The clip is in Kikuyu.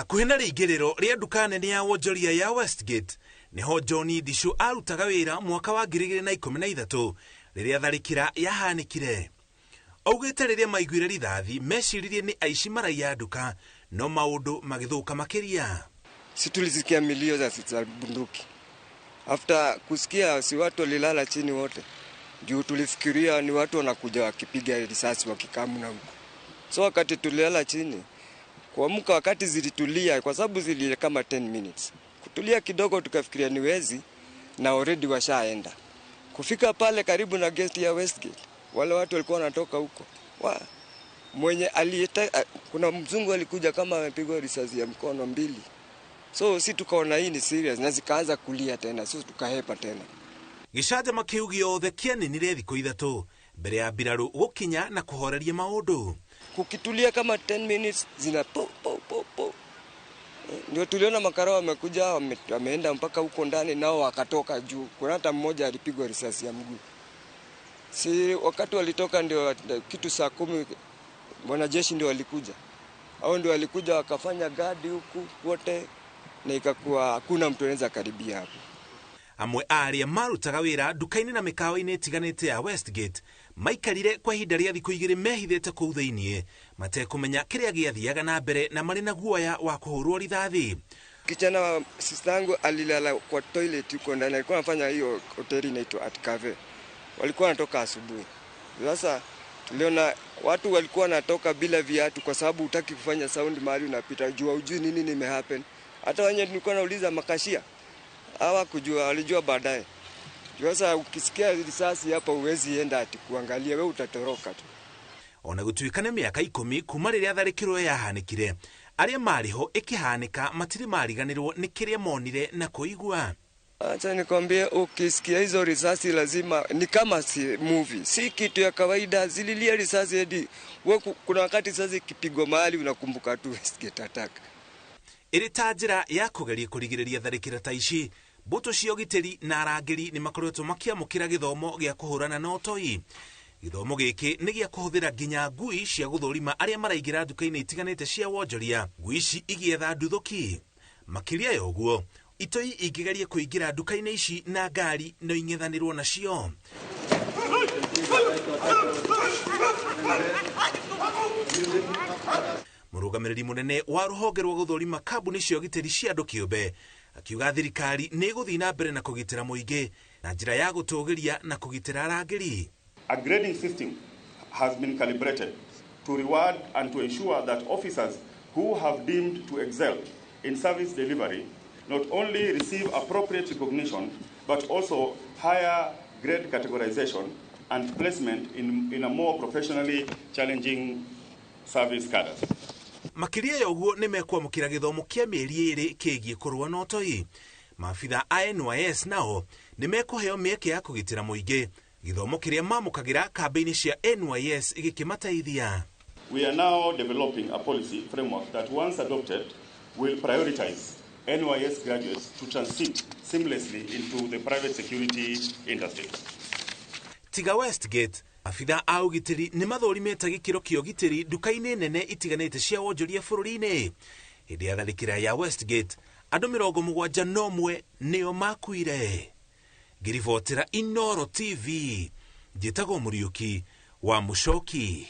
Hakuhĩ na rĩingĩrĩro rĩa nduka nene ya wonjoria ya Westgate nĩho John Ndichu arutaga wĩra mwaka wa 2013 rĩrĩa tharĩkĩra yahanĩkire. Augĩte rĩrĩa maiguire rithathi meciririe nĩ aici maraiya nduka, no maũndũ magĩthũka makĩria. Si tulisikia milio za bunduki. After kusikia, si watu walilala chini wote, juu tulifikiria ni watu wanakuja wakipiga risasi wakikamu na huko. So wakati tulilala chini, kuamka wakati zilitulia, kwa sababu zili kama 10 minutes. Kutulia kidogo tukafikiria ni wezi na already washaenda. Kufika pale karibu na gate ya Westgate, wale watu walikuwa wanatoka huko. Mwenye aliyeta, kuna mzungu alikuja kama amepigwa risasi ya mkono 2. So si tukaona hii ni serious na zikaanza kulia tena, so tukahepa tena. Gĩcanjama kĩu gĩothe kĩaninire thikũ 3 mbere ya mbirarũ gũkinya na kũhoreria maũndũ. Kukitulia kama 10 minutes zina po po po po. Ndio tuliona makarao wamekuja, wameenda mpaka huko ndani nao wakatoka juu. Kuna hata mmoja alipigwa risasi ya mguu. Si wakati walitoka ndio kitu saa 10 wanajeshi ndio walikuja. Hao ndio walikuja wakafanya guard huku wote na ikakuwa hakuna mtu anaweza karibia hapo. Amwe arĩa marutaga wĩra nduka-inĩ na mĩkawa-inĩ ĩtiganĩte ya Westgate maikarire kwa ihinda rĩa thikũ 2 mehithĩte kũu thĩiniĩ matekũmenya kĩrĩa gĩathiaga na mbere na marĩ na guoya wa kũhũrwo rithathi. Kijana sister yangu alilala kwa toilet huko ndani, alikuwa anafanya hiyo hoteli inaitwa Art Cafe. Walikuwa wanatoka asubuhi. Sasa tuliona watu walikuwa wanatoka bila viatu kwa sababu hutaki kufanya sound mahali unapita, jua hujui nini nimehappen. Hata wenye nilikuwa nauliza makashia hawakujua, walijua baadaye. Sasa ukisikia risasi hapa huwezi enda ati kuangalia, wewe utatoroka tu. Ona gũtuĩka nĩ mĩaka 10 kuma rĩrĩa tharĩkĩro yahanĩkire, arĩa marĩ ho ĩkĩhanĩka matirĩ mariganĩrwo nĩ kĩrĩa monire na kũigua. Acha nikwambie, ukisikia hizo risasi lazima ni kama si movie, si kitu ya kawaida. Zililia risasi hadi kuna wakati risasi ikipigwa mahali unakumbuka tu Westgate attack. Ĩrĩ ta njĩra ya kũgeria kũrigĩrĩria tharĩkĩra ta ici, mbũtũ cia ũgitĩri na arangĩri nĩ makoretwo makĩamũkĩra gĩthomo gĩa kũhũrana na ũtoi. Gĩthomo gĩkĩ nĩ gĩa kũhũthĩra nginya ngui cia gũthũrima arĩa maraingĩra nduka-inĩ itiganĩte cia wonjoria, ngui ici igĩetha nduthũki. Makĩria ya ũguo, itoi ingĩgeria kũingĩra nduka-inĩ ici na ngari no ing'ethanĩrwo nacio. Mũrũgamĩrĩri mũnene wa rũhonge rwa gũthũrima kambuni cia ũgitĩri cia andũ kĩũmbe akiuga thirikari nĩ ĩgũthiĩ na mbere na kũgitĩra mũingĩ na njĩra ya gũtũgĩria na kũgitĩra arangĩri. A grading system has been calibrated to reward and to ensure that officers who have deemed to excel in service delivery not only receive appropriate recognition but also higher grade categorization and placement in a more professionally challenging service cadres. Makĩria ya ũguo nĩ mekwamũkĩra gĩthomo kĩa mĩeri 2 kĩgiĩ kũrũa na ũtoi. Maabitha a NYS nao nĩ mekũheo mĩeke ya kũgitĩra mũingĩ, gĩthomo kĩrĩa mamũkagĩra kambĩ-inĩ cia NYS gĩkĩmateithia. We are now developing a policy framework that once adopted will prioritize NYS graduates to transit seamlessly into the private security industry. Tiga Westgate, abitha a ũgitĩri nĩ mathũrimĩte gĩkĩro kĩa ũgitĩri nduka-inĩ nene itiganĩte cia wonjoria bũrũri-inĩ. Hĩndĩ ya tharĩkĩra ya Westgate, andũ 71 nĩo makuire. Ngĩribotera Inooro TV, njĩtagwo Mũriũki wa Mũcoki.